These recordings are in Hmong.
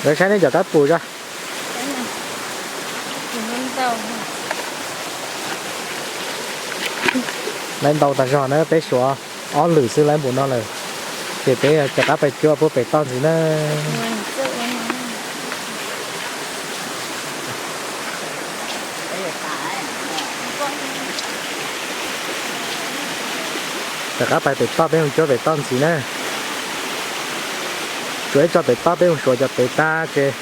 Nkawd saib nej cov kab pum zog. Lawv ntau tas zog na, peb suav ob lwm xwb lawv npaum no lawm. Ces peb rov qab pais cuab puag pem toj ntxiv na. Rov qab pais pem toj, peb mus cuab pem toj ntxiv na. Tsuav ib tso pem toj, peb mus suav cov pem tag ces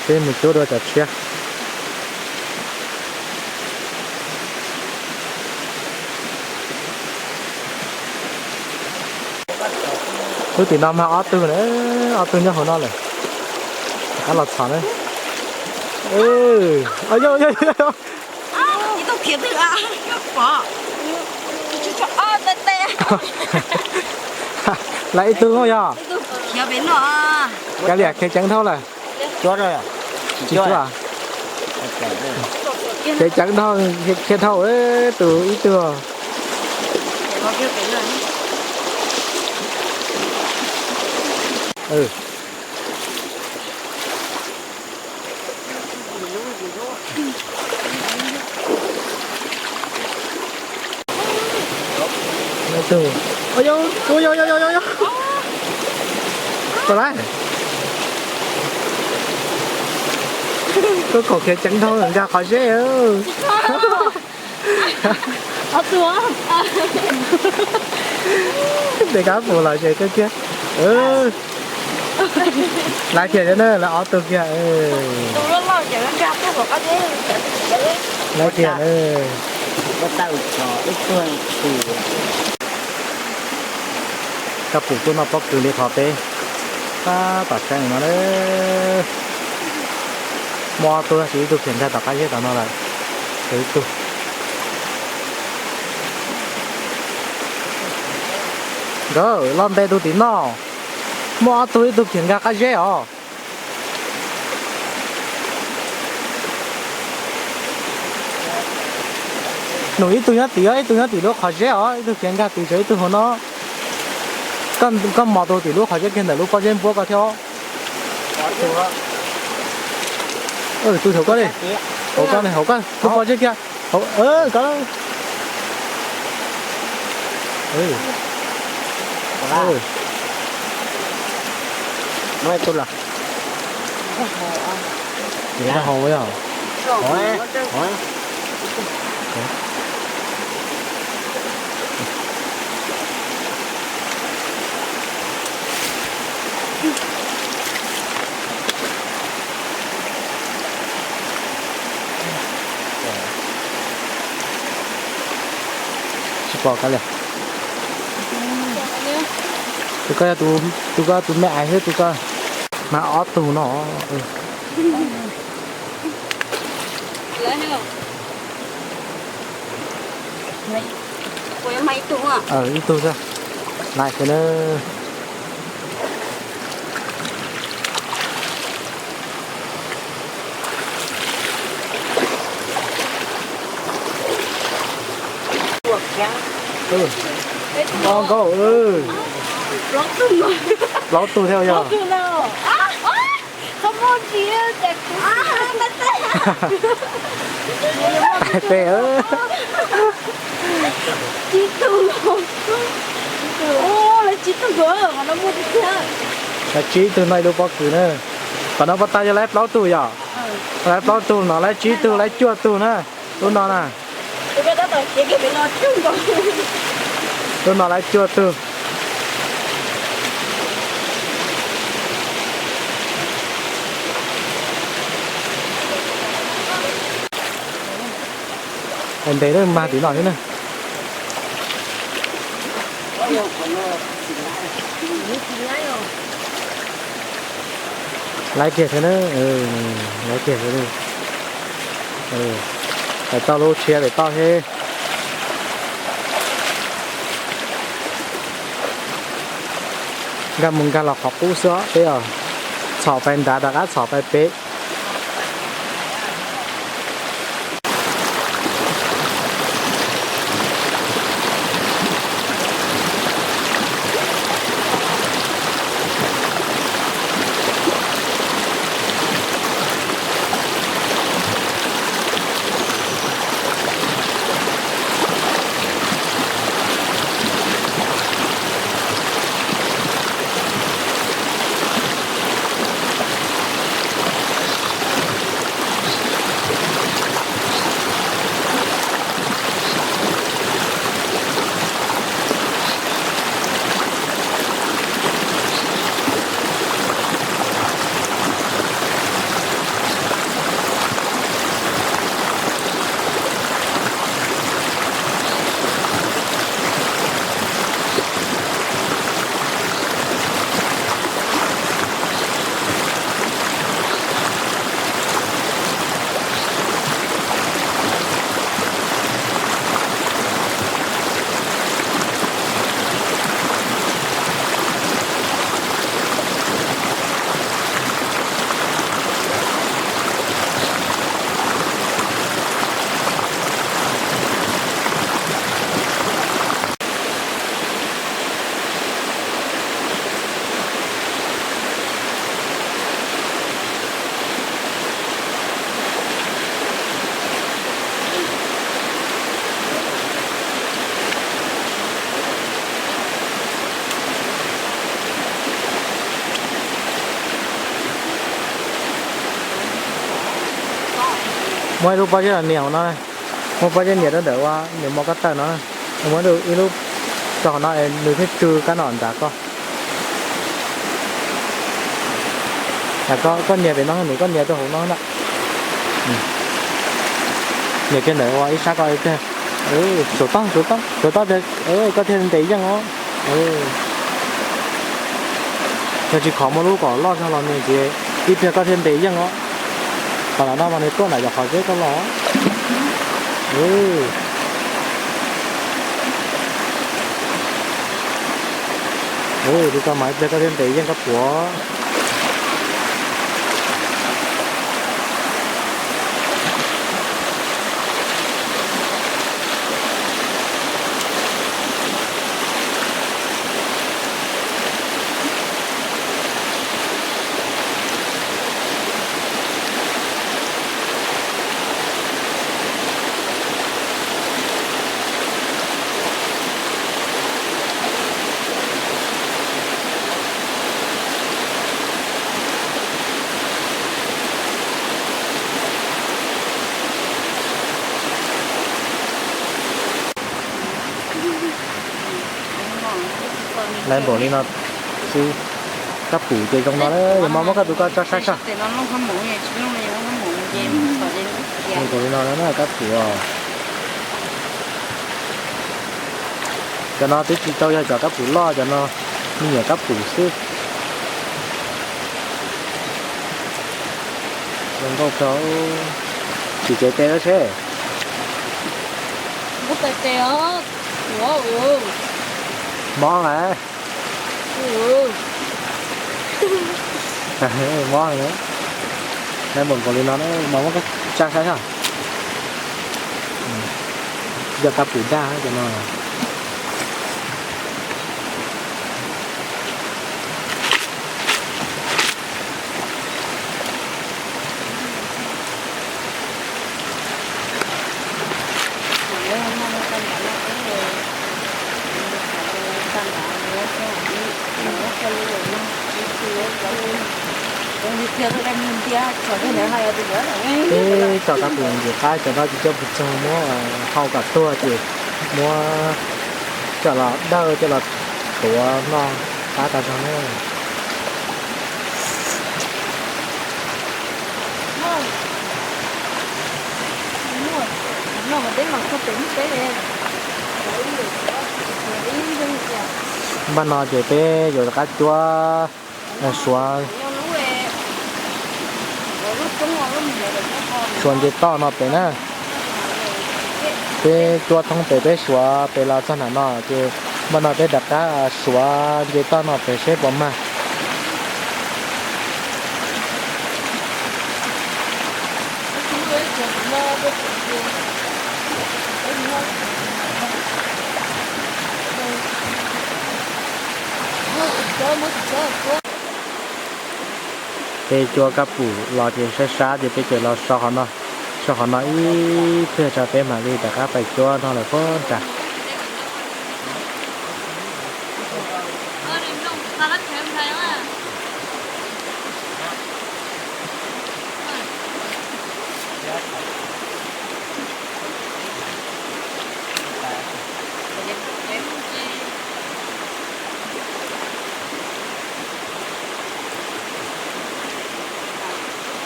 peb mus cuab dua cov tshiab. Lub tim no mas ob tug na, ob tug nyob hauv no lawm. Rov qab los txhom na. Lawv ib tug yog. Kav liam, khiav ceev dhau lawm. Tsis cuab. Khiav ceev dhau, khiav dhau tus ib tug. Tus, tus, tus, tus, tus, tus, tus, koj kaum khiav ceev dhau nkag qhov zeb. Tej kab pum los ze kawg kiag. Lawv kiag na, lawv ob tug kiag. Lawv kiag na. Kab pum tuaj noj pob kws li qhov peb tab tom saib no na. Muaj ob tug tab sis ib tug khiav nkag tom qab zeb tom no lawm. Ib tug nkawd los nte tus tim no, muaj ob tug, ib tug khiav nkag qab zeb os. Nws ib tug nyob tim, ib tug nyob tim lub qhov zeb os, ib tug khiav nkag tim, tshuav ib tug hauv no. Koj mos tus tim lub qhov zeb kiag ntawm lub pob zeb npuab ko thiab. Tus hauv ko li, hauv ko, hauv ko lub pob zeb kiag. Hauv ko. Hauv yog. Tsis pom kav liam. Tus ko, tus ko tus me ais thiab tus ko. Mas ob tug no. Ib tug xwb. Laiv kiag na. Nkauj, plaub tug thiab yog. Tes, lawv tsib tug no ib lub pob kws na. Tom no pov tag yog lawv plaub tug yom? Lawv plaub tug no, lawv tsib tug, lawv cuaj tug na. Lub no na. Lub no lawv cuaj tug. Ntes lawm, mag tim no xwb na. Laiv kiag thiab na, laiv kiag thiab. Pem toj lub tshiab pem toj thiab. Nkag mus nkag los qhov qub xwb os, peb os. Txhom pais nrad rov qab txhom pais pem. Muab ib lub pob zeb los nias hauv no, muab pob zeb nias rau ntawm ua nws mos koj tawm no, muab ib lub rau hauv no nws thiaj tsw kab no nrad koj. Koj nias pem no nws, koj nias rau hauv no na. Nias kiag ntawm ua ib sab koj ib pliag. Suav tob, suav tob, suav tob tiag koj thiaj ntes yeej os. Yog tsis khov muaj lub kom loj zog los nws ces ib pliag koj thiaj ntes yeej os. Qhov no mas nws tuaj nram cov qhov zeb koj los. Li koj mas ib pliag koj thiaj ntes yeej koj tuav. Lawv npaum li no xwb, kab pum ces zoo no, yog mas muab koj tus koj tso saib soj. Npaum li no na kab pum os. Cov no twb tsis tau yog cov kab pum loj, cov no me nyuam kab pum xwb. Zoo nkauj kawg, tsis tsev tes lawm seb. Mob lawm. Mob lawm. Lawv npaum nkaus li no, mas muab koj tsa saib os. Yog kab pum daj cov no. Peb tso kab pum ntxim qab, cov no tsis coj pes tsawg, muab hau kom tuag ces muab coj los dawj coj los tuav noj qab tas zog na. Npaj no ces peb yuav rov qab cuab suav, suav nce toj no pem na. Peb cuab thoob pem, peb suav pem los txog nram no ces npaj no peb rov qab suav nce toj no pem seb puas mag. Peb cuab kab pum los ces sab sab ces peb tseem los so qhov no, so qhov no ib pliag tso peb mam li rov qab pais cuab no lawm puag nrad.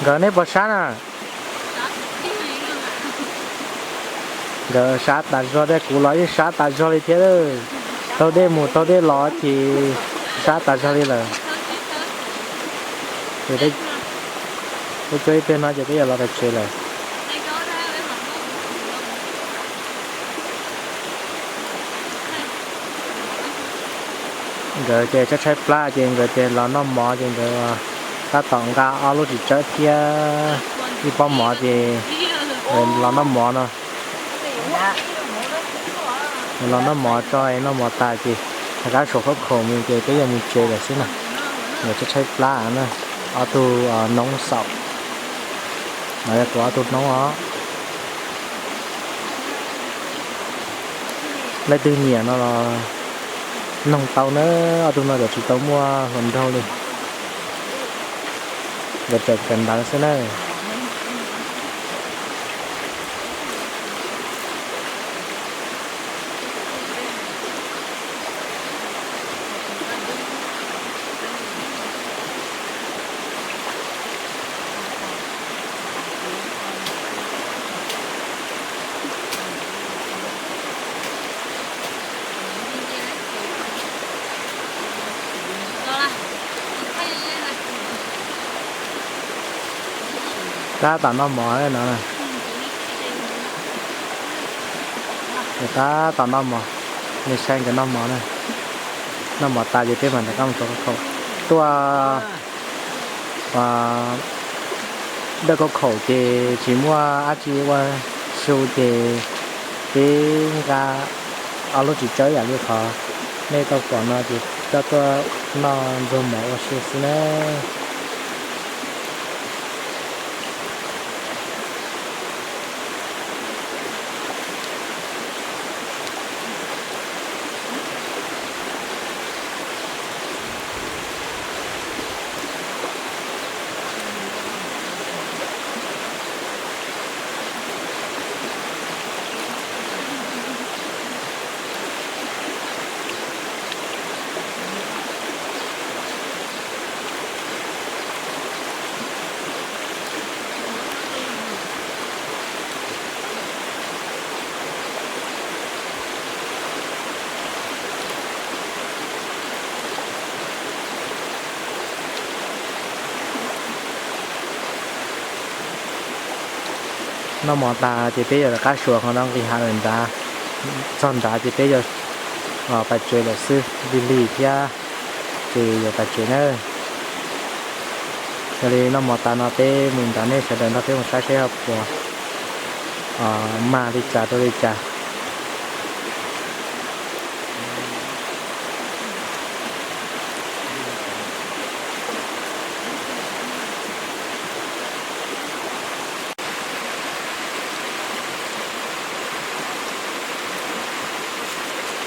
Nkawd neb puas sab na? Nkawd sab tas zog thiab, kuv los yeej sab tas zog li thiab. Taug dej mus taug dej los ces sab tas zog li lawm. Ces peb cuab ib pliag no ces peb yuav los pem tsev lawm. Nkawd ces tshaib tshaib plab ces nkawd tias los noj mov ces nkawd tab tom nqa ob lub txiv tsawb thiab ib pob mov ces nkawd los noj mov no. Nkawd los noj mov tso, noj mov tas ces rov qab suav khaub khoom mus ces peb yuav mus tsev lawm xwb na. Nkawd tshaib tshaib plab na. Ob tug noob xaum no yog kuv ob tug noob os. Leej twg nyiam no los noog tau na, ob tug no tseem tsis tau muaj hluas nraug li. Nkawd tseem kawm ntawv xwb na. Tab tom noj mov no. Tab tom noj mov, nej saib nkawd noj mov na. Noj mov tas ces peb mam rov qab mus rau khau khaum. Tuaj dawj khau khaum ces tsis muaj dab tsi ua su ces peb nqa ob lub txiv tsawb yam li qhov nej tau pom no ces coj tuaj noj ntxuag mov ua su xwb na. Noj mov tas ces peb yuav rov qab suas qhov no nqis hav lawm nrad. Txog nrad ces peb yuav pais tsev lawm xwb, lig lig thiab ces yuav pais tsev na. Yog li noj mov tas no peb mus nrad, nej sawv daws nrog peb mus saib seb ho puas mag li cas rau li cas.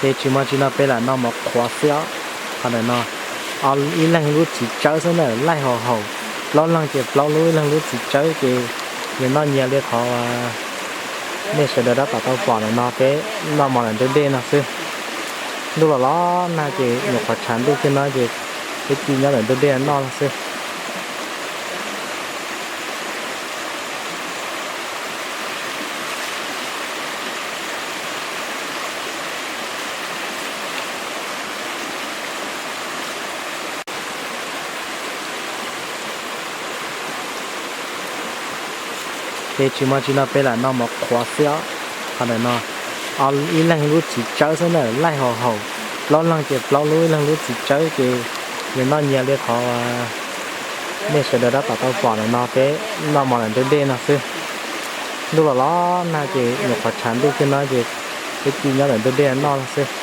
Peb tsis muaj tsi noj, peb lam noj mov qhuav xwb os. Qhov ntawm no ib leeg lub txiv tsawb xwb na, laij haus haus, plaub leeg ces plaub lub, ib leeg lub txiv tsawb ces nyias noj nyias li qhov nej sawv daws tab tom tau pom ntawm no, peb noj mov ntawm ntug dej no xwb. Ntuj los los nag ces nyuam qhuav tshav ntuj kiag no ces peb cia nyob ntawm ntug dej noj xwb. Peb tsis muaj tsi noj, peb lam noj mov qhuav xwb os. Qhov ntawm no ib leeg lub txiv tsawb xwb na, laij haus haus, plaub leeg ces plaub lub, ib leeg lub txiv tsawb ces nyias noj nyias li qhov nej sawv daws tab tom tau pom ntawm no, peb noj mov ntawm ntug dej no xwb. Ntuj los los nag ces nyuam qhuav tshav ntuj kiag no ces peb cia nyob ntawm ntug dej noj xwb.